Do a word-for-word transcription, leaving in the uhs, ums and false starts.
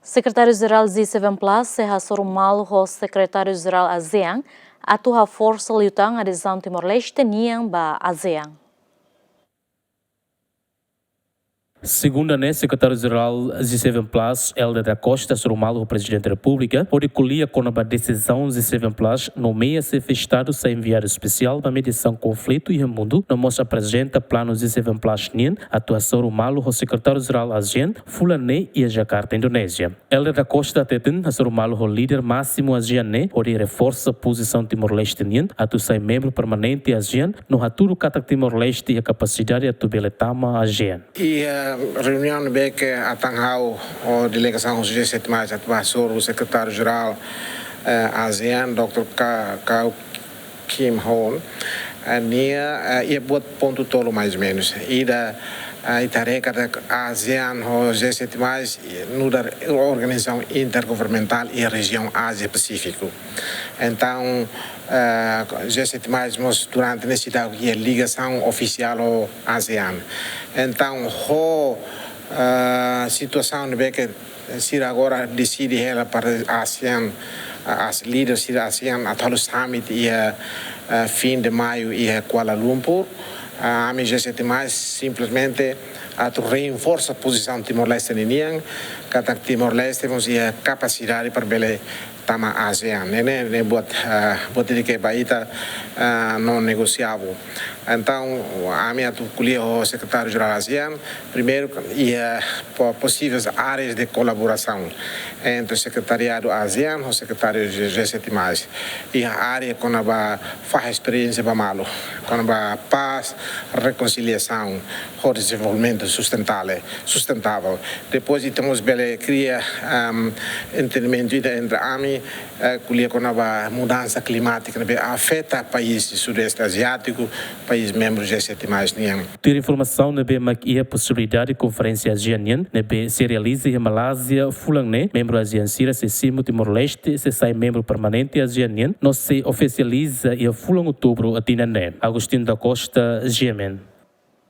Sekretáriu-Jerál G seven Plus sei hasoru malu ho Sekretáriu-Jerál ASEAN atu haforsa liután adezaun Timor-Leste nian ba ASEAN. Segunda ne'e, Sekretáriu-Jerál G seven Plus, Helder da Costa, hasoru malu ho Prezidente Repúblika hodi ko'alia kona-ba desizaun G seven Plus nomeia Xefe Estadu sai enviadu espesiál ba mediasaun konflitu iha mundu, no mós aprezenta planu G seven Plus nian atu hasoru malu ho Sekretáriu-Jerál ASEAN fulan ne'e iha Jakarta, Indonézia. Helder da Costa hateten hasoru malu ho líder másimu ASEAN ne'e hodi reforsa pozisaun Timor-Leste nian atu sai membru permanente ASEAN, no hatudu katak Timor-Leste iha kapasidade atu bele tama ASEAN. Iha reuniaun ne'ebé ke atan ha'u ho delegasaun G seven Plus atu bá hasoru Sekretáriu-Jerál, eh, ASEAN, doutór Ka-, Kao Kim Hoon, eh, nia, eh, iha buat pontu tolu mais ou menus. Ida, eh, ita haree katak ASEAN ho G seven Plus, eh, nu'udar organizasaun intergovernamentál iha rejiaun Ázia Pasífiku. Entaun, eh, G seven Plus mós durante ne'e seidauk iha ligasaun ofisiál ho ASEAN. Entaun, ho, eh, situasaun ne'ebé ke sira agora deside hela para ASEAN, as líder sira ASEAN atu halo summit iha, eh, fim de maio iha Kuala Lumpur. Ah, ami G seven Plus simplesmente atu reforsa pozisaun Timor-Leste ninian, katak Timor-Leste mós iha kapasidade para bele tama ASEAN. Ne'e, ne'e, ne'e buat, ah, buat ida ke ba ita, ah, non negosiável. Entaun, ami atu ko'alia ho Sekretáriu-Jerál ASEAN, primeiru, iha po-, posivel áreas de kolaborasaun entre Sekretariadu ASEAN ho Sekretáriu G seven Plus. Iha área kona-ba fahe esperiénsia ba malu, kona-ba pás, rekonsiliasaun ho dezenvolvimentu sustentável, sustentável. Depois, ita mós bele kria, ehm, entendimentu ida entre ami, eh, ko'alia kona-ba mudansa klimátika ne'ebé afeta país Sudeste Aziátiku, país membru G seven Plus nian. Tuir informasaun ne'ebé mak iha posibilidade konferénsia ASEAN nian ne'ebé sei realiza iha Malázia fulan ne'e, membru ASEAN sira sei simu Timor-Leste sei sai membru permanente ASEAN nian, no sei ofisializa iha fulan Outubru tinan ne'e. Agostinho da Costa, G M N.